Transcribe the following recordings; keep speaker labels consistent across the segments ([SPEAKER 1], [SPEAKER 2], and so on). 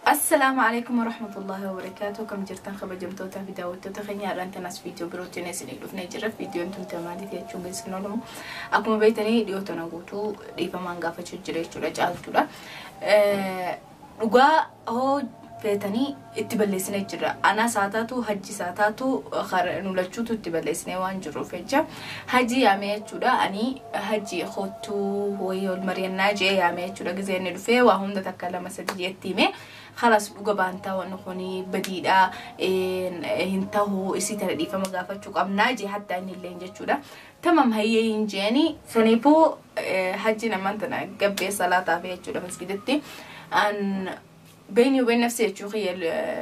[SPEAKER 1] Assalaamu alaikum warahmatullahi wabarakaatuh. Kam jirtan kabajamtoota fi daawwattoota keenya? Har'aan tanas viidiyoo birootiin isinii dhufnee jirra. Viidiyoon tun maaliif jechuun keessan oolamu. Akkuma beektanii, dhiyoo tana guutuu dhiifamaan gaafachuu jira jechuudha, Caaltuudha. Dhugaa hoo feetanii itti balleessinee jira. Anas haa taatu, Hajjis haa taatu, nu lachuutu itti balleessinee waan jirruuf jecha Hajji yaamee jechuudha. Ani Hajji kottuu wayii ol mari'annaa jee yaamee jechuudha. Gizee inni dhufee waa hunda takka lama sadi jeetti himee, خلاص dhuga baantaa, wanni kuni badiidha, hin tahu, isii tana dhiifama gaafachuu qabnaa jee, hatta inni illee jechuudha. Tamam, hayyee hin jeeni. Saniifuu Hajji namaan tana gabbee salaataa fi jechuudha masgidatti. An beeyni wabeyn nafsi jechuu kiyya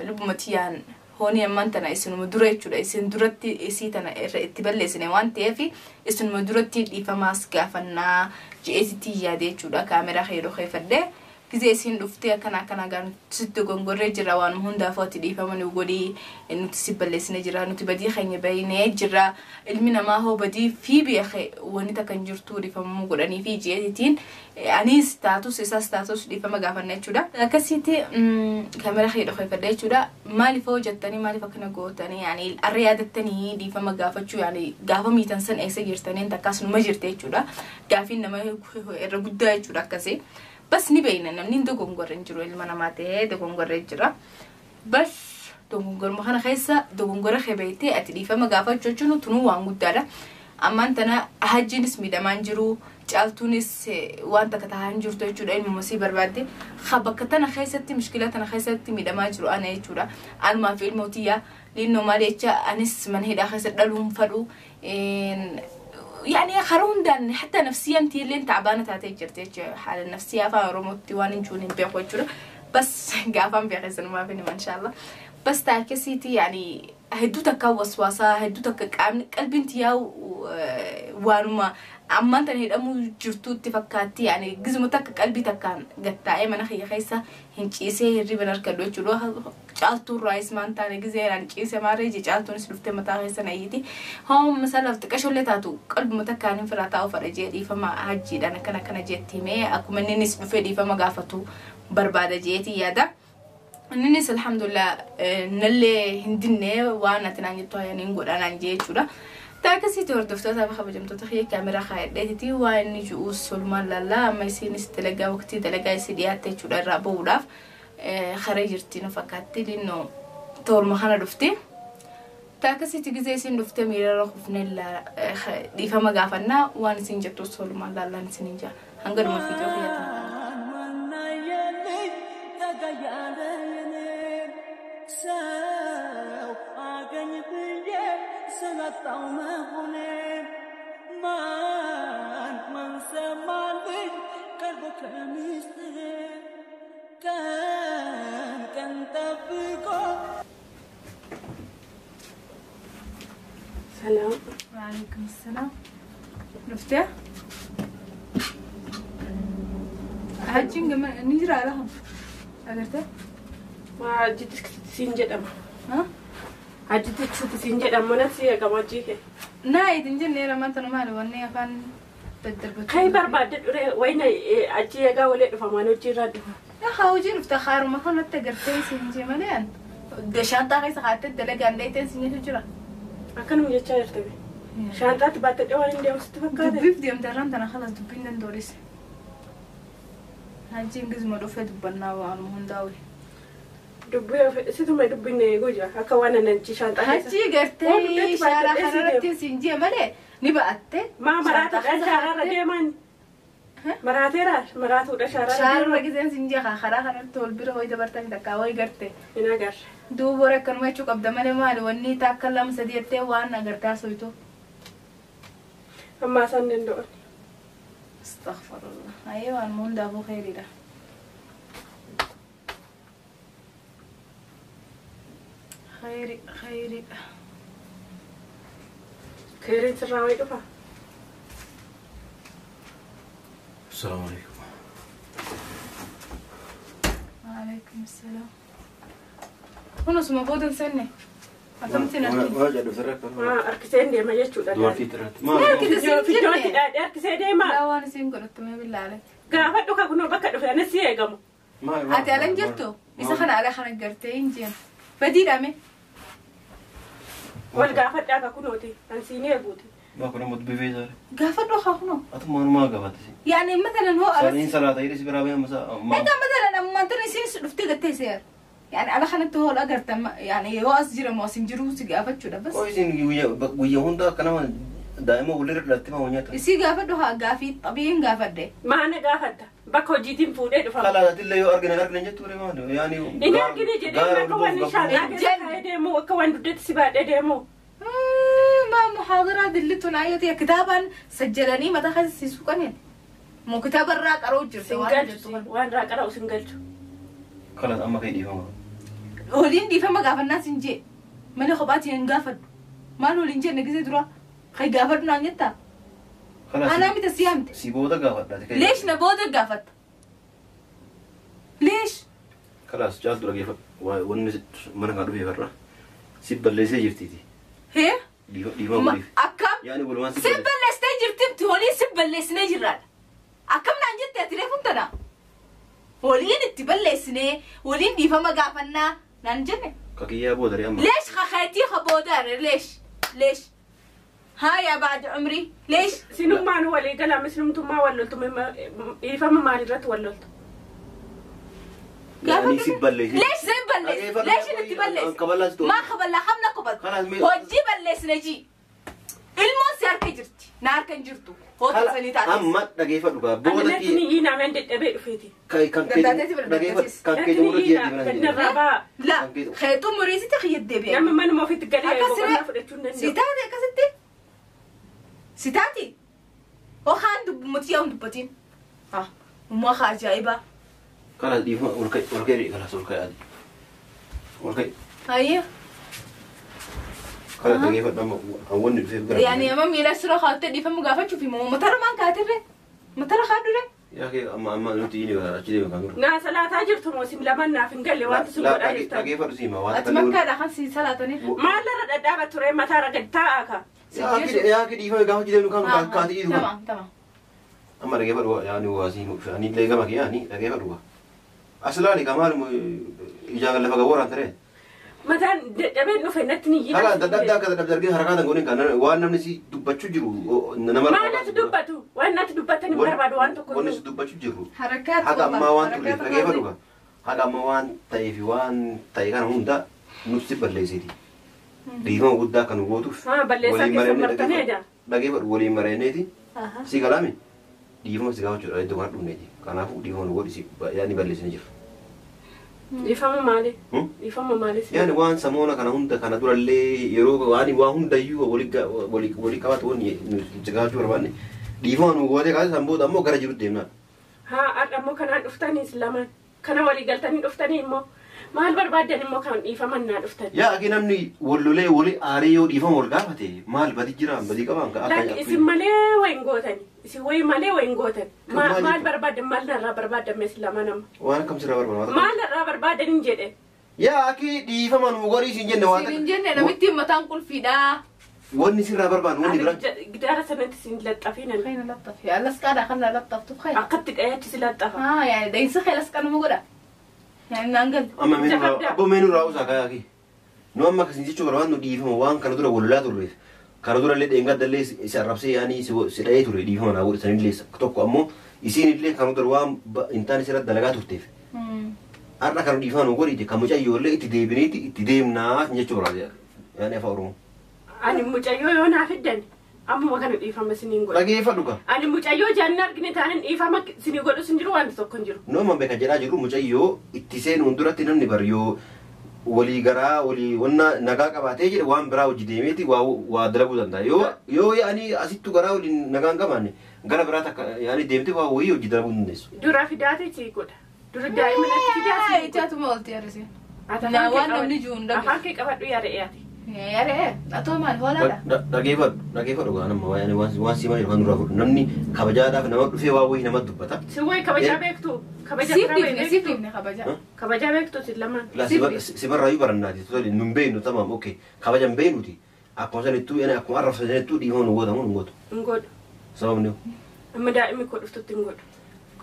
[SPEAKER 1] lubbuma tiyyaan hoonii ammaan tana isinuma dura jechuudha. Isin duratti isii tana irra itti balleessine waan ta'eef isinuma duratti dhiifamaas gaafannaa je'eetitti yaade jechuudha. Kaameraa yeroo keeffadhee gizee isiin dhuftee akkana akkana gaan sitti gongorree jira, waan hundaafuu ati dhiifama nu godhii, nuti si balleessine jira, nuti badii keenya baynee jira, ilmi namaa hoo badii fi beeke wanni takka hin jirtu, dhiifamuu godhanii fi je'eetitiin anis taatus isaas taatus dhiifama gaafanna jechuudha. Akkasitti kaameraa kee dhokeeffadhe jechuudha. Maaliif hoo jettanii, maaliif akkana gootanii, yaani arra yaadattanii dhiifama gaafachuu, yaani gaafa miitan san eessa jirtaniin takkaas numa jirte jechuudha. Gaafiin nama irra guddaa jechuudha akkasii. Bas ni beeyna, namni dogongorre hin jiru, ilma namaa ta'ee dogongorre jira. Bas dogongorma kana keessa dogongora kee beektee ati dhiifama gaafachuu jechuun tunuu waan guddaadha. Ammaan tana Hajjiinis miidhamaan jiru, Caaltuunis waan takka tahaa hin jirtu jechuudha, ilmuma sii barbaadde. Ha bakka tana keessatti, mushkila tana keessatti miidhamaa jiru ana jechuudha. Anumaa fi ilmoo tiyyaa linnoo maal jecha anis mana hidhaa keessa dhaluun fadhu. Yani karaa hundaan hatta nafsiyaan tiilleen ta'baana taatee jirti jechuudha. Haala nafsiyaa afaan Oromootti waan hin jiruun hin beeku jechuudha. Bas gaafaan beeke sanumaaf hin hima inshallah. Bas taa akkasiiti, yani hedduu takka waswaasaa, hedduu takka qaamni qalbiin tiyyaa waanuma ammaan tana hidhamuu jirtuutti fakkaatti. Yani gizuma takka qalbii takkaan gattaa'ee mana kiyya keessa hin ciisee hirriban argadhu jechuudha. Caaltuun raayis maan taane gizeeraan ciise maarree je, Caaltuunis dhuftee mataa keessa na iyyiti. Hooma masalaaf xiqqashollee taatu qalbuma takkaan hin firaa taa'u fadha jee, dhiifama Hajjiidhaan akkana akkana jeetti himee, akkuma innis dhufee dhiifama gaafatu barbaada jeetii yaada. Innis alhamdulillah nallee hin dinne, waan ati naan jettu hayaniin godha naan jee jechuudha. Akkasitti hordoftoota fi kabajamtoota kiyya, kaameraa kaayadheetiti waan inni ji'uus solumaan laallaa. Amma isiinis dalagaa waqtii dalagaa isii dhiyaatte jechuudha, irraa bahuudhaaf karee jirti nu fakkaatti, linnoo toorma kana dhufti. Akkasitti gizee isiin dhuftee miirarra kufnee dhiifama gaafannaa, waan isiin jettus solumaan laallaan isiniin jaa. Hanga dhuma viidiyoo kiyyatti.
[SPEAKER 2] ሰው አገኝ ብዬ ስላጣው መሆኔን ማን ማን ሰማልኝ ቀርቦ ከሚስጥሬ ቀን ቀን ጠብቆ።
[SPEAKER 3] ሰላም።
[SPEAKER 1] Waalaikum salaam. Dhuftee? Hajjiin gama ni jira lafa. Agartee?
[SPEAKER 3] Hajji tiksiti jedhama. Hajji tiksiti siin jedhama, mana si eegama hojii kee.
[SPEAKER 1] Naa itin jennee lamaan tana maali wanni afaan daddarbatu.
[SPEAKER 3] Kan barbaadde dure wayna achi eegaa walee dhufa, maan hojii irraa dhufa.
[SPEAKER 1] Haa, hojii dhufta, haaruma kanatti agartee siin jee malee an. Shaantaa keessa kaa'attee dalagaan dheeteen siin jechu jira.
[SPEAKER 3] Akkanuma jechaa jirte be. Shaantaatti baattadhee waan hin deemu sitti fakkaate.
[SPEAKER 1] Dubbiif deemte irraan tana, kalas dubbiin dandoolis. Hajjiin gizuma dhufee dubbannaa waanuma hundaa'u.
[SPEAKER 3] Dubbii situma dubbinne eeguu jira akka waan achi shaantaa keessa.
[SPEAKER 1] Hajjii gartee shaaraa kanarratti siin jee malee ni ba'atte.
[SPEAKER 3] Maa maraatuudha shaaraarra deeman? Maraateera, maraatuudha shaaraarra
[SPEAKER 1] Shaararra
[SPEAKER 3] deeman.
[SPEAKER 1] Gizeen siin jee karaa kanarratti wal bira wayii dabartanii takkaa wayii garte.
[SPEAKER 3] Hin agarre.
[SPEAKER 1] Duuba warra akkanuma jechuu qabda malee, maali wanni takka lama sadii jettee waan agartaa soyitu.
[SPEAKER 3] Ammaa isaan danda'an.
[SPEAKER 1] Astaghfirullah. Ayyee, waan hundaafuu kheyriidha. Kheyri kheyriidha.
[SPEAKER 3] Keeriin sirraa wayii dhufa.
[SPEAKER 4] السلام عليكم.
[SPEAKER 1] Waalaikum salaam. Kun osuma booda hin seenne. Akkamitti hin argine?
[SPEAKER 4] Waa jedhu sirratti.
[SPEAKER 3] Maa harkiseen deema jechuudha.
[SPEAKER 4] Dubartii irratti.
[SPEAKER 1] Ni argite siin
[SPEAKER 3] Fiddootti
[SPEAKER 1] jenne.
[SPEAKER 3] dhaadhee harkisee deema.
[SPEAKER 1] Laa, waan isiin godhattu mee billaale.
[SPEAKER 3] Gaafa dhuka kunoo bakka dhufe anas si eegamu.
[SPEAKER 1] Ati alan jirtu? Isa kana ala kana gartee hin jeen. Badiidhame.
[SPEAKER 3] Wal gaafadhaa ka kunooti. An siinii eeguuti.
[SPEAKER 4] Ma kun amma dubbii feesaare.
[SPEAKER 1] Gaafadhu haa kunoo.
[SPEAKER 4] Atu maanumaa gaafatte si.
[SPEAKER 1] Yani مثلا هو
[SPEAKER 4] Saniin salaata jedhee si biraa bahee amma isaa.
[SPEAKER 1] انت مثلا اما انت نسين dhuftee gattee seera. Yani ala kanatti hoo agarta yani yoo as jira moo as hin jiru si gaafachuudha bas.
[SPEAKER 4] Qoy isin guyyaa hunda akka nama daa'ima walirra dhalattee maa nyaata.
[SPEAKER 1] Isii gaafadhu haa gaafii xabiin gaafadhe.
[SPEAKER 3] Maana gaafatta. Bakka hojiitiin fuudhee dhufa.
[SPEAKER 4] Kalaatillee yoo argine argine jettu ture maali? Yaani
[SPEAKER 3] Inni argine jedhee akka waan shaanaa keessa kaa'ee deemu akka waan dugdatti si baadhee deemu.
[SPEAKER 1] ما محاضرات اللي تنعيتي كتابا سجلني ما دخل سيسوقني مو كتاب الراق اروجر
[SPEAKER 3] Sin galchu. Waan irraa qara'u sin galchu.
[SPEAKER 4] Kalaas amma kee dhiifama.
[SPEAKER 1] ولين دي فما قاف الناس نجي مالي خباتي نقافد ما له لين جي نجزي درا خي قافدنا نيتا
[SPEAKER 4] Kalaas.
[SPEAKER 1] انا متى سيامت
[SPEAKER 4] Si booda gaafadhaati.
[SPEAKER 1] ليش نبودك قافت ليش
[SPEAKER 4] Kalaas caaltu dhageeffadhu. Wanni mana kana dhufee farra. Si balleessee jirtiiti.
[SPEAKER 1] هي
[SPEAKER 4] Dhiifama
[SPEAKER 1] ما
[SPEAKER 4] godhiif.
[SPEAKER 1] اكم
[SPEAKER 4] Yaani walumaan si
[SPEAKER 1] سب اللي استجرت ولين سب اللي سنجرال اكم نانجت تليفون تنا ولين تبلي سنه ولين دي فما قافنا نانجنه
[SPEAKER 4] Kakiyyaa booda ree amma.
[SPEAKER 1] ليش خخيتي خبودار ليش ليش ها يا بعد عمري ليش
[SPEAKER 3] Sinummaan walii galaa isinumtummaa wal loltu dhiifama maalirratti wal loltu.
[SPEAKER 4] Yaani si balleessee.
[SPEAKER 1] ليش زي بلس ليش انت بلس
[SPEAKER 4] Kaballaa si
[SPEAKER 1] ما خبلا خمنا قبل
[SPEAKER 4] خلاص
[SPEAKER 1] وجي بلس نجي المون سيارك جرتي نار كان جرتو هو تسني تاتي
[SPEAKER 4] Amma dhageeffadhu gaa
[SPEAKER 3] Ani
[SPEAKER 4] booda
[SPEAKER 3] natti ni hiinaa dadhabee dhufeeti.
[SPEAKER 4] kan kee dhageeffadhu kan kee
[SPEAKER 3] Natti ni
[SPEAKER 4] xumura
[SPEAKER 3] hiinaa
[SPEAKER 4] jedhee
[SPEAKER 3] kan narraa ba'a.
[SPEAKER 1] لا خيطو مريزي تخيط دبي
[SPEAKER 3] Nama manuma ofiitti galee
[SPEAKER 1] Akkas
[SPEAKER 3] boqonnaa fudhachuu hin danda'u.
[SPEAKER 1] سيتاتي كستي سيتاتي هو خان دب متيا دبتين ها وما خاجايبه
[SPEAKER 4] Kalaas dhiifama ol ka'i ol ka'i kalaas ol ka'i adi. Ol ka'i.
[SPEAKER 1] هيا
[SPEAKER 4] Kalaas dhageeffadhu amma wanni dhufeef gara.
[SPEAKER 1] يعني يا مامي لا سرا خالتي دي فم قافة شوفي ماما متر ما كاتره متر خادره
[SPEAKER 4] Yaa kee amma amma nuti inni achi deema kan dura.
[SPEAKER 3] Naa salaataa jirtu moo isin lamaan naaf hin galle wanti sun godhaa jirtan.
[SPEAKER 4] Dhageeffadhu siima waan
[SPEAKER 1] اتمكى ده خمس سلاتني
[SPEAKER 3] Maal irra dhadhaaba ture mataarra gad taa'aa ka.
[SPEAKER 4] Yaa kee dhiifame gaafa achi deemnu kan kaati dhiisu.
[SPEAKER 1] تمام تمام
[SPEAKER 4] Amma dhageeffadhu yaani waasiin ani illee gama kee yaani dhageeffadhu. As laali ka maal ijaan lafa gabooraan ture.
[SPEAKER 3] Mataan dadhabeen dhufe natti ni
[SPEAKER 4] Kala dadhabdaa akka dadhabde argee harkaa tan gooneen kan waan namni si dubbachuu jiru nama.
[SPEAKER 3] Maal natti dubbatu? Waan natti dubbatan hin barbaadu waan tokko.
[SPEAKER 4] Wanni si dubbachuu jiru.
[SPEAKER 1] حركات
[SPEAKER 4] Haga ammaa waan turreef dhageeffadhu ka. Haga ammaa waan ta'eef waan ta'e kana hunda nuti balleessiti. Dhiifama guddaa kan gootuuf.
[SPEAKER 3] Haa balleessaa keessa martanii eja.
[SPEAKER 4] Dhageeffadhu waliin mareeneeti. Si galaami dhiifama si gaafachuudha iddoo kana dhufneeti. Kanaafuu dhiifama nu godhi yaani balleessine jira.
[SPEAKER 3] Dhiifama maali? Dhiifama maali?
[SPEAKER 4] Yaani waan samoona kana hunda kana durallee yeroo waan waa hundayyuu walii qabatu wanni si gaafachuu barbaanne dhiifama nu gootee kaase san booda ammoo gara jirutti deemnaa.
[SPEAKER 3] Haa har'a immoo kanaan dhuftanii lamaan kana walii galtanii dhuftanii immoo maal barbaaddan immoo kan dhiifaman naa dhuftan.
[SPEAKER 4] Yaa akki namni wal lolee walii aaree yoo dhiifama wal gaafate maal badii jira badii qabaan ka
[SPEAKER 3] Lakki isin malee wayin gootani isin wayi malee wayin gootan maal barbaaddan maal narraa barbaaddan mees lama nama.
[SPEAKER 4] Waan akkam sirraa barbaadu.
[SPEAKER 3] Maal narraa barbaaddan hin jedhe.
[SPEAKER 4] Yaa akki dhiifama nu godhii isin jenne waan
[SPEAKER 1] Siin jenne namitti mataan qulfiidha.
[SPEAKER 4] Wanni sirraa barbaadu wanni biraa.
[SPEAKER 3] Gidaara sanatti isin laxxafiin.
[SPEAKER 1] خلينا لطف يا لسقا خلنا لطف تخيل.
[SPEAKER 3] Akkatti dhayachi si laxxafa.
[SPEAKER 1] اه يعني ده ينسخ لسقا نمو قدا. يعني نانقل.
[SPEAKER 4] Amma meenuu meenuu raawusaa kaayaki. Nu amma akkasiin jechuu barbaadnu dhiifama waan kana dura wal lolaa turreef. Kana dura illee dheengadda illee si arrabsee yaani si dha'ee ture dhiifama naa godhe sanillee tokko ammoo isiin illee kana dura waan hin taane sirratti dalagaa turteef. Har'a kana dhiifama nu godhi kan mucayyoo illee itti deebineeti itti deemnaa jechuu barbaade yaani afaan Oromoo.
[SPEAKER 3] Ani mucayyoo yoo naa fiddan ammuma kana dhiifama isiniin godha.
[SPEAKER 4] Dhageeffadhu gaa.
[SPEAKER 3] Ani mucayyoo jaanna argine taanan dhiifama isinii godhus hin jiru wanti tokko hin jiru.
[SPEAKER 4] Nu amma beeka jedhaa jirru mucayyoo itti seenuun duratti namni bar yoo walii garaa walii wanna nagaa qabaatee jedhe waan biraa hojii deemeeti waa dalaguu danda'a. Yoo yaani asittu garaa waliin nagaa hin qabaanne gara biraa takka yaani deemtee waa wayii hojii dalaguu hin dandeessu.
[SPEAKER 3] Dura fidaate si godha. Dura daa'ima natti fidaa si godha.
[SPEAKER 1] Ijaatuma olti yaadase. Naa waan namni jiru hin dhabe.
[SPEAKER 3] Afaan kee qabadhu yaada dhiyaate.
[SPEAKER 1] Yaada atoo maal hoolaadha.
[SPEAKER 4] Dhageeffadhu dhageeffadhu gaa nama waan simaa jiru kan duraa fudhu namni kabajaadhaaf nama dhufee waa wayii nama dubbata.
[SPEAKER 3] Si wayi kabajaa beektu. Kabajaa
[SPEAKER 1] Siif dhiifne siif dhiifne kabajaa.
[SPEAKER 3] Kabajaa beektu si lamaan.
[SPEAKER 4] Si barraayyuu barannaati tole nun beeknu tamaam okee kabaja hin beeknuti akkuma sanittuu akkuma arrabsa sanittuu dhiifama nu gootamu nu gootu.
[SPEAKER 3] Hin godhu.
[SPEAKER 4] Sababni
[SPEAKER 3] Amma daa'imni koo dhuftutti hin godhu.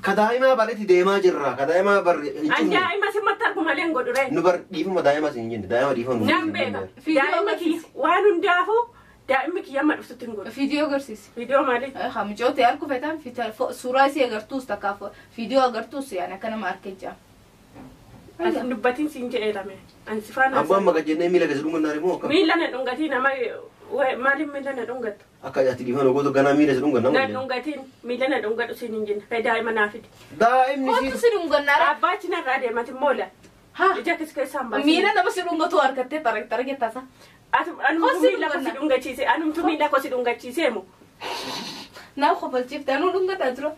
[SPEAKER 4] Ka daa'imaa bareetti deemaa jirra. Ka daa'imaa bar.
[SPEAKER 3] An daa'ima simmatti argu malee hin godhu ree.
[SPEAKER 4] Nu bar dhiifama daa'imaa siin jenne daa'ima dhiifama nu.
[SPEAKER 3] Nan beeka. Daa'ima kiyya waan hundaafuu daa'imni kiyya amma dhuftutti hin godhu.
[SPEAKER 1] Viidiyoo agarsiisi.
[SPEAKER 3] Viidiyoo maali?
[SPEAKER 1] Mucoota harku feetan suuraa isii agartuus takkaaf viidiyoo agartuus yaani akka nama harkee jira.
[SPEAKER 3] As dubbatiin siin jedheerame. An si faana.
[SPEAKER 4] Abbaan amma gajjennee miila keessa dhungannaa immoo akka.
[SPEAKER 3] Miila na dhungatiin nama maaliif miila na dhungattu?
[SPEAKER 4] Akka ati dhiifama goota ganaa miila isa dhunganna.
[SPEAKER 3] Na dhungatiin miila na dhungadhu siin hin jenne. Fee daa'ima naa fidi.
[SPEAKER 4] Daa'imni
[SPEAKER 1] Kootu
[SPEAKER 4] siin.
[SPEAKER 1] si dhungannaara.
[SPEAKER 3] Abbaa achi narraa deemati moola.
[SPEAKER 1] Ha.
[SPEAKER 3] Ija kis keessaan baasee.
[SPEAKER 1] Miila nama si dhungatu harkattee tarree tarree taasa.
[SPEAKER 3] Anumtu miila kosi dhungachiise. Anumtu miila kosi dhungachiisee mo.
[SPEAKER 1] Naaf kofalchiifte anuu dhungataa jira.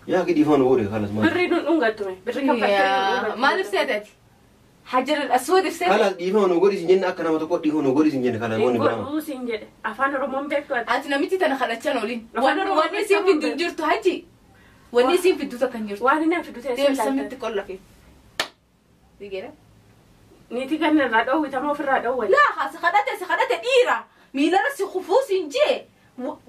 [SPEAKER 4] Yaa ki dhiifama nu godhe kalas maal.
[SPEAKER 3] Birrii nun dhungattume. Birrii kaffaltee nun dhungattu.
[SPEAKER 1] Maaliif seetati? Hajar al-aswad seete.
[SPEAKER 4] Kalas dhiifama nu godhi siin jenne akka nama tokko dhiifama nu godhi siin jenne kalas
[SPEAKER 3] Hin
[SPEAKER 4] wanni biraa.
[SPEAKER 3] godhuu siin jedhe. Afaan Oromoon beektu ati.
[SPEAKER 1] Ati namitti tana kadhachaan oliin.
[SPEAKER 3] Afaan Oromoo
[SPEAKER 1] Wanni isiin fiddu hin jirtu haji. Wanni isiin fiddu takka hin jirtu.
[SPEAKER 3] Waan inni fidu teessee
[SPEAKER 1] Deemsa
[SPEAKER 3] ilaalta.
[SPEAKER 1] mitti qollafe. Digeera.
[SPEAKER 3] Niitii kan irraa dhoowwitamoo ofirraa dhoowwate.
[SPEAKER 1] Laa si kadhate si kadhate dhiira. Miilarra si kufuu siin jee.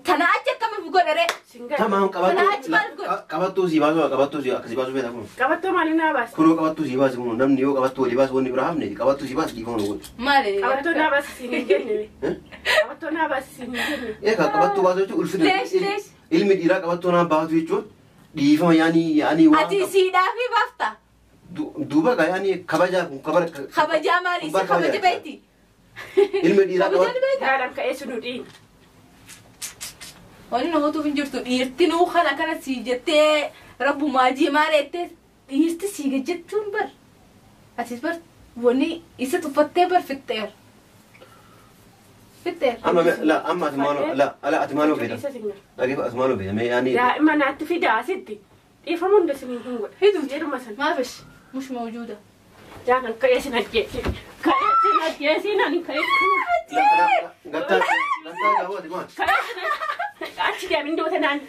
[SPEAKER 1] Tana achi akkamiif godhere?
[SPEAKER 3] Siin gadi.
[SPEAKER 4] Tamaam
[SPEAKER 1] Kana achi maal godhe?
[SPEAKER 4] qabattuu sii baasuu qabattuu sii akka sii baasuu feeta kun.
[SPEAKER 3] Qabattoo maaliin naa baasi?
[SPEAKER 4] Kunoo qabattuu sii baasi kun namni yoo qabattuu walii baasu wanni biraa hafne qabattuu sii baasi dhiifama nu godhi.
[SPEAKER 1] Maali?
[SPEAKER 3] Qabattoo naa baasi siin hin jenne. Qabattoo naa baasi siin hin jenne.
[SPEAKER 4] Egaa qabattuu baasu jechuun ulfina.
[SPEAKER 1] Leesh, leesh.
[SPEAKER 4] Ilmi dhiiraa qabattoo naa baatu jechuun dhiifama yaani yaani waan.
[SPEAKER 1] Ati siidhaafi baafta.
[SPEAKER 4] Duuba gaa yaani kabajaa kun kabaja.
[SPEAKER 1] Kabajaa maali? Si kabaja beekti?
[SPEAKER 4] Ilmi dhiiraa
[SPEAKER 1] Kabajaa ni
[SPEAKER 4] qabattuu.
[SPEAKER 1] beekta?
[SPEAKER 3] Gaadhaan ka'ee sun dhiin.
[SPEAKER 1] Wanni namootuuf hin jirtu dhiirtinuu kana kana sii jettee rabbumaa jimaa reettee dhiirti sii jechuun bar. Atis bar wanni isa tuffattee bar fixxeer. Fixxeer.
[SPEAKER 4] Amma la amma ati maaloo la ala ati maaloo feeta.
[SPEAKER 3] Isa siin
[SPEAKER 4] Dhageeffa ati maaloo feeta mee yaani.
[SPEAKER 3] Daa'ima naatti fidaa asitti. Dhiifama hunda siin hin godha.
[SPEAKER 1] Hiduuti.
[SPEAKER 3] Jedhuma sana.
[SPEAKER 1] Maafish mush mawjuuda.
[SPEAKER 3] Jaalan ka'ee sin ajjeesi. Ka'ee sin ajjeesi nani ka'ee.
[SPEAKER 4] Gattaa gattaa gaafuu ati maal?
[SPEAKER 3] Ka'ee sin achi deemin doota naan.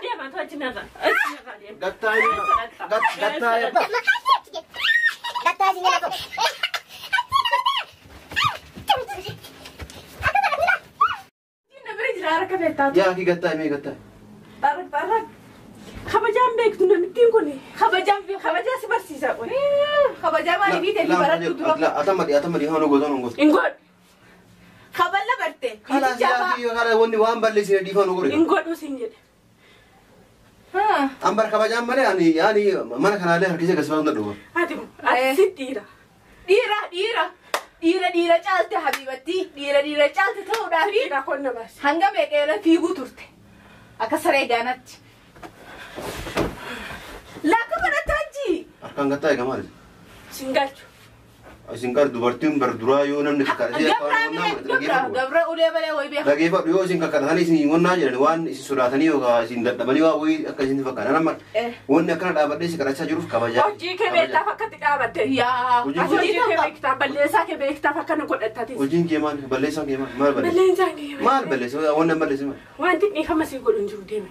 [SPEAKER 3] Deemaa tu achi narra. Achi narra deema.
[SPEAKER 4] Gattaa gattaa.
[SPEAKER 1] Na bira jira harka feetaa.
[SPEAKER 4] Yaa ki gattaa mee gattaa.
[SPEAKER 1] Xarraq xarraq.
[SPEAKER 3] Kabajaan beektu namittiin kun.
[SPEAKER 1] Kabajaan fi
[SPEAKER 3] Kabajaa si barsiisa kun.
[SPEAKER 1] kabajaa maali biitee fi barattu dura.
[SPEAKER 4] Atamma atamma dhiifama nu gootan nu gootan.
[SPEAKER 3] Hin godhu.
[SPEAKER 1] Kaballa barte.
[SPEAKER 4] Kalas yaa ki kalas wanni waan balleessine dhiifama nu godhe.
[SPEAKER 3] Hin godhu siin jedhe.
[SPEAKER 4] Ambar kabajaan malee ani yaani mana kanaallee harkisee gadi baasuu dadhabu.
[SPEAKER 3] Ati ati si dhiira.
[SPEAKER 1] Dhiira dhiira dhiira dhiira caalte habiibatti dhiira dhiira caalte ta'uudhaafi
[SPEAKER 3] Dhiira konna baasi.
[SPEAKER 1] hanga meeqeera fiiguu turte akka saree gaanaatti. Lakka godhataa ji.
[SPEAKER 4] Harkaan gattaa eega maali?
[SPEAKER 3] Siin galchu.
[SPEAKER 4] Isin gar dubartiin bar duraa yoo namni kakkaadhatee akka
[SPEAKER 1] Gabraa
[SPEAKER 4] waan
[SPEAKER 1] mee
[SPEAKER 4] wannaa
[SPEAKER 1] gabraa gabraa ulee malee wayi beeka.
[SPEAKER 4] Dhageeffadhu yoo isin kakkaadhatanii isin wannaa jedhan waan isin sodaatanii yookaan isin dadhabanii waa wayii akka isin fakkaatan amma wanni akkana dhaabadhee si kadhachaa jiruuf kabajaa.
[SPEAKER 3] Hojii kee beektaaf akkatti dhaabatte.
[SPEAKER 1] Yaa.
[SPEAKER 4] Hojii
[SPEAKER 3] Ati hojii kee beektaa balleessaa kee beektaaf akkana godhattatis.
[SPEAKER 4] Hojiin kee maal balleessaan kee maal maal balleessa?
[SPEAKER 3] Balleessaan kee
[SPEAKER 4] Maal balleessa wanni balleessa maal?
[SPEAKER 3] Wanti dhiifama sii godhu hin jiru deeme.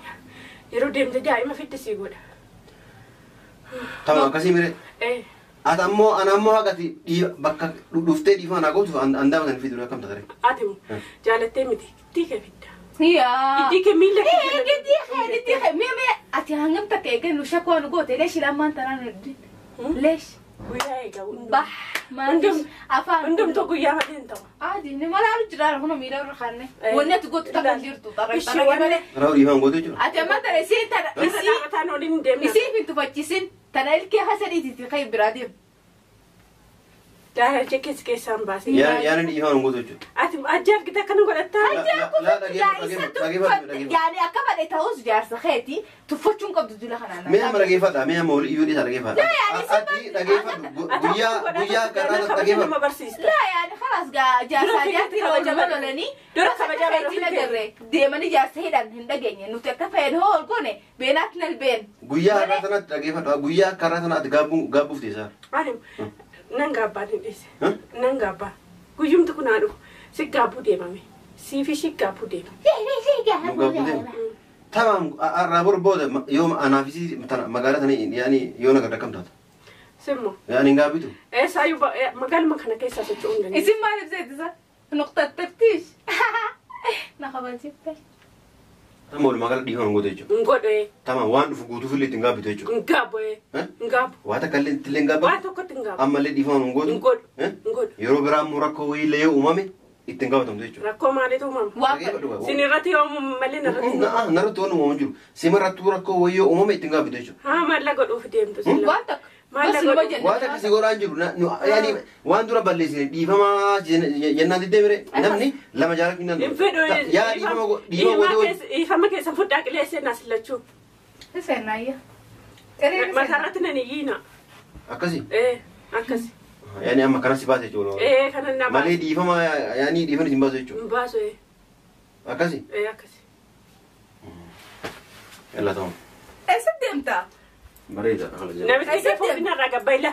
[SPEAKER 3] Yeroo deemte daa'ima fidde sii godha.
[SPEAKER 4] Tamam akkasii mire.
[SPEAKER 3] Eh.
[SPEAKER 4] Ati ammoo ana ammoo haqati bakka dhuftee dhiifama naa gootuuf an daawwatan fidu akkam taatare.
[SPEAKER 3] Ati jaalattee miti giddii kee fidda.
[SPEAKER 1] Yaa.
[SPEAKER 3] Giddii kee miila kee
[SPEAKER 1] Eh giddii kee giddii kee mee mee ati hangam takka eegan shakwaa nu goote leesh lammaan tanaan nu leesh.
[SPEAKER 3] Guyyaa eega hundum.
[SPEAKER 1] Bah maaliif afaan.
[SPEAKER 3] Hundumtuu guyyaa malee hin ta'u.
[SPEAKER 1] Adi ni malaalu jira kun miila irra kaanne. Wanni ati gootu takka hin jirtu xarraq xarraq malee.
[SPEAKER 4] Karaa dhiifama gootu jechuudha.
[SPEAKER 1] Ati amma tana isiin tana
[SPEAKER 3] Irra
[SPEAKER 1] isii
[SPEAKER 3] dhaabataan waliin hin deemna.
[SPEAKER 1] isiin hin tuffachiisin tana ilkee hasadiititti kan biraa deemu.
[SPEAKER 3] Daa'ima keessa keessaan baasee.
[SPEAKER 4] Yaani dhiifama gootu jechuudha.
[SPEAKER 3] Ati ajja argite akkana godhattaa?
[SPEAKER 1] Yaani akka fedhe ta'us jaarsa keeti tuffachuun qabdu jula kanaan.
[SPEAKER 4] Mee amma dhageeffadha mee amma olii iyyuu dhiisa dhageeffadha. Ati dhageeffadhu guyyaa guyyaa karaa dhageeffadhu.
[SPEAKER 3] Nama barsiista.
[SPEAKER 1] Laa yaani khalaas jaarsaa jaartii wajjin lolanii
[SPEAKER 3] Dura kabajaa
[SPEAKER 1] keetiin agarre deemanii jaarsa hidhan hin dhageenye nuti akka fedhe hoo ol goone beenaatti nal been.
[SPEAKER 4] Guyyaa har'aa sanatti dhageeffadhu guyyaa karaa sanatti gaabbuuf teessaa.
[SPEAKER 3] Ani nan gaabbaa ni dhiise. Nan gaabbaa. Guyyumti kun haa dhufu. Si gaabbuu deemame. Siifi shi gaabbuu deemame.
[SPEAKER 4] Nu gaabbuu deema. Tamam har'aa bor booda yoo anaafis magaalaa tana yaani yoo nagarra akkam taata.
[SPEAKER 3] Simmo.
[SPEAKER 4] Yaani hin gaabbitu.
[SPEAKER 3] Eessaayyuu magaaluma kana keessa socho'uu hin dandeenye.
[SPEAKER 1] Isin maaliif seetisa? Nuqta taftiish. Na kabajifte.
[SPEAKER 4] Amma walumaa gala dhiifama hin gootu jechuudha.
[SPEAKER 3] Hin godhu.
[SPEAKER 4] Tamam waan dhufu guutuuf illee ittiin gaabbitu jechuudha.
[SPEAKER 3] Hin gaabbu. Hin gaabbu.
[SPEAKER 4] Waa takka illee ittiin hin gaabbamu.
[SPEAKER 3] Waa tokkotti hin gaabbu.
[SPEAKER 4] Ammallee dhiifama hin gootu.
[SPEAKER 3] Hin godhu. Hin godhu.
[SPEAKER 4] Yeroo biraa immoo rakkoo wayii illee yoo uumame ittiin gaafatamtu jechuudha.
[SPEAKER 3] Rakkoo maaliitu uumama?
[SPEAKER 1] Waan
[SPEAKER 3] Sin irratti yoo uumamu malee narratti.
[SPEAKER 4] Narratti waan uumamu jiru. Sima irrattuu rakkoo wayii yoo uumame ittiin gaabbitu jechuudha.
[SPEAKER 3] Haa maalla godhuuf deemtu silla.
[SPEAKER 1] Waan takka.
[SPEAKER 3] Maal
[SPEAKER 1] Bas numa jenna.
[SPEAKER 4] Waan akkasii godhaan jiru waan dura balleessine dhiifamaa jennaan diddee mire namni lama jaalachuu hin
[SPEAKER 3] Hin fedhu.
[SPEAKER 4] danda'u. Yaa dhiifama godhee
[SPEAKER 3] Dhiifama keessa fudhaa qileessee na sillachuu.
[SPEAKER 1] Seenaayya.
[SPEAKER 3] Mataarratti nan iyyiina.
[SPEAKER 4] Akkasii.
[SPEAKER 3] Akkasi.
[SPEAKER 4] Yaani amma kanas si baase jechuudha.
[SPEAKER 3] Kanan na
[SPEAKER 4] Malee
[SPEAKER 3] baasu.
[SPEAKER 4] dhiifama yaani dhiifama si baasu jechuudha.
[SPEAKER 3] Hin baasu.
[SPEAKER 4] Akkasii.
[SPEAKER 3] Akkasi.
[SPEAKER 4] Yalla ta'u.
[SPEAKER 1] Eessa deemtaa?
[SPEAKER 4] Bareeda.
[SPEAKER 3] Namichi ishee fuudhina irraa gabbaila.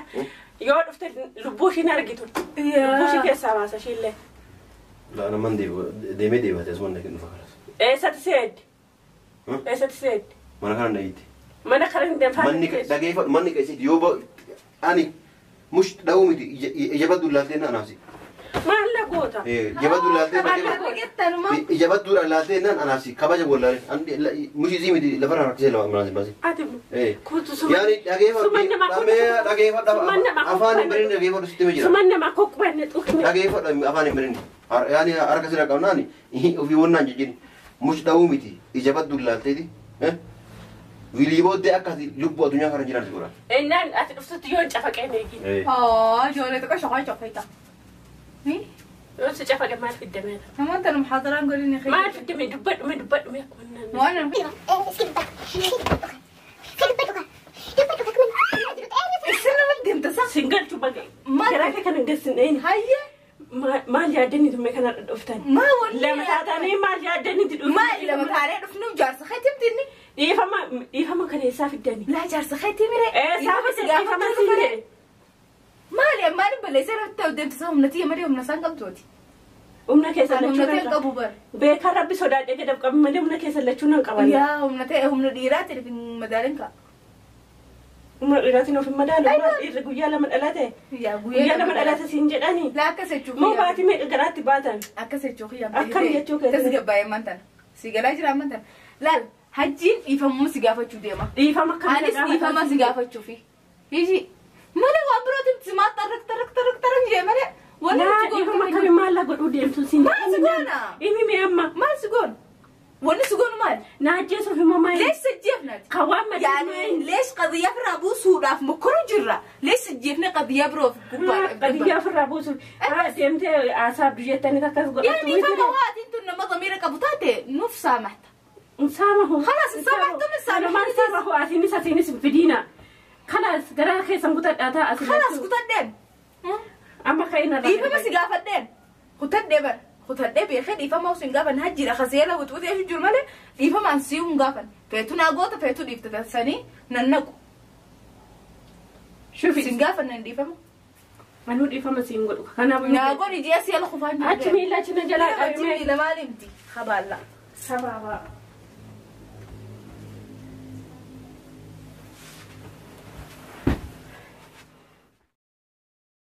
[SPEAKER 3] Yoo dhufte lubbuu ishiin argitu. Lubbuu ishii keessaa baasa ishiillee.
[SPEAKER 4] La naman deemee deebate asuma hin dhufa kanas.
[SPEAKER 3] Eessatti seeddi? Eessatti seeddi?
[SPEAKER 4] Mana kana dhayitti.
[SPEAKER 3] Mana kana hin deemfaa.
[SPEAKER 4] Manni dhageeffadhu manni keessatti yoo ani mush dha'uu miti ija badduu laaltee na anaafsi.
[SPEAKER 3] Maal la goota?
[SPEAKER 4] Ija badduu laaltee ija badduu laaltee naan anaafsi kabaja bollaale mush isii miti lafarraa rakkisee lama manaa baase.
[SPEAKER 3] Ati kutu suma.
[SPEAKER 4] Yaani dhageeffadhu dhageeffadhu afaan hin birin dhageeffadhu sitti hima jira.
[SPEAKER 3] Suman namaa kokkubanne xuqne.
[SPEAKER 4] Dhageeffadhu afaan hin birin yaani harka sirra qabnaani ofii wonnaan jijjiin mush dha'uu miti ija badduu laalteeti. Wilii booddee akkasi lubbuu addunyaa kana jiran si godha.
[SPEAKER 3] Innaan ati dhuftutti yoo cafaqee meeqi?
[SPEAKER 1] Ijoollee xiqqoo shoqaa shoqayta.
[SPEAKER 3] Yoo si cafaqe maal fiddamee?
[SPEAKER 1] Namoota nu muhaadaraan godhin ni
[SPEAKER 3] Maal fiddamee dubbadhume dubbadhume akkuma naan.
[SPEAKER 1] Waan Isin nama deemta sa?
[SPEAKER 3] Singalchuu baga.
[SPEAKER 1] Maal?
[SPEAKER 3] Garaa kee kana hin gassineen.
[SPEAKER 1] Hayya.
[SPEAKER 3] Maal yaaddanii tumme kana dhuftan?
[SPEAKER 1] Maa wanni
[SPEAKER 3] Lama taatanii maal yaaddanii dhuftan?
[SPEAKER 1] Maal lama taanee dhufnu jaarsa keetti inni?
[SPEAKER 3] Dhiifama dhiifama kana eessaa fiddanii?
[SPEAKER 1] Laa jaarsa keetti mire.
[SPEAKER 3] Eessaa fiddan dhiifama siin jedhe.
[SPEAKER 1] Maali ammaan balleessee irratti deemta sa humna tiyya malee humna isaan qabduuti.
[SPEAKER 3] Humna keessa
[SPEAKER 1] Humna
[SPEAKER 3] lachuu
[SPEAKER 1] ta'e
[SPEAKER 3] nan
[SPEAKER 1] qabu bara.
[SPEAKER 3] Beekaa rabbi sodaadhee gad qabu malee humna keessa lachuu nan qaban.
[SPEAKER 1] Yaa humna ta'e humna dhiiraati madaaleen ka'a.
[SPEAKER 3] Humna dhiiraatiin of hin madaalu. Dhiirri guyyaa lama dhalate.
[SPEAKER 1] Yaa
[SPEAKER 3] Guyyaa lama dhalate siin jedhani.
[SPEAKER 1] Laa akkas jechuu
[SPEAKER 3] Moo baatii meeqa garaatti baatan?
[SPEAKER 1] Akkas jechuu kiyya.
[SPEAKER 3] Akkam jechuu keessa?
[SPEAKER 1] Tasgabbaa'ee ammaan tana. Si galaa jira ammaan tana. Laal hajjiin dhiifamuu si gaafachuu deema.
[SPEAKER 3] Dhiifama akkam
[SPEAKER 1] Anis dhiifama si gaafachuufi. Hiiji malee waan birootiin simaa tarrak tarrak tarrak tarrak jee malee wanni
[SPEAKER 3] Laa
[SPEAKER 1] nuti
[SPEAKER 3] dhiifama
[SPEAKER 1] goonu
[SPEAKER 3] akkami maal la godhuu deemtu siin
[SPEAKER 1] Maal si goona?
[SPEAKER 3] Imi mee amma
[SPEAKER 1] Maal si goonu? Wanni si goonu maal?
[SPEAKER 3] na ajjeesuuf hima maal?
[SPEAKER 1] Lees sajjeefnati.
[SPEAKER 3] Kan waan
[SPEAKER 1] Yani lees qadiyyaa firraa buusuudhaaf mokkoruu jirra. Lees sajjeefne qadiyyaa biroof gubbaa.
[SPEAKER 3] Qadiyyaa ofirraa buusuuf deemtee haasaa biyyettanii akkas
[SPEAKER 1] Yani
[SPEAKER 3] godhatu.
[SPEAKER 1] dhiifama waatiin tun nama damiira qabu taate nuuf saamaxta.
[SPEAKER 3] Saamahu.
[SPEAKER 1] خلاص سامحتم السامح.
[SPEAKER 3] Maal saamahu asiinis asiinis fidiina. Kalaas garaa keessan kutadhaa ta'a asii.
[SPEAKER 1] خلاص kutadheen.
[SPEAKER 3] Amma ka'ina irraa.
[SPEAKER 1] Dhiifama si gaafadheen. Kutadhee bara. Kutadhee beekee dhiifama osoo hin gaafan hajjiidha kaseela wuxuutee jiru malee dhiifamaan sii hin gaafan. Feetu naa goota feetu dhiifte sanii nan naqu.
[SPEAKER 3] Shufi.
[SPEAKER 1] Sin gaafan nan dhiifama.
[SPEAKER 3] Anuu dhiifama siin godhu. Kanaaf
[SPEAKER 1] Naa godhi ji'a si'a kufaan
[SPEAKER 3] Achi miila achi na jalaa
[SPEAKER 1] Achi
[SPEAKER 3] qabime.
[SPEAKER 1] miila maali miti? Habaalla.
[SPEAKER 3] Sabaaba.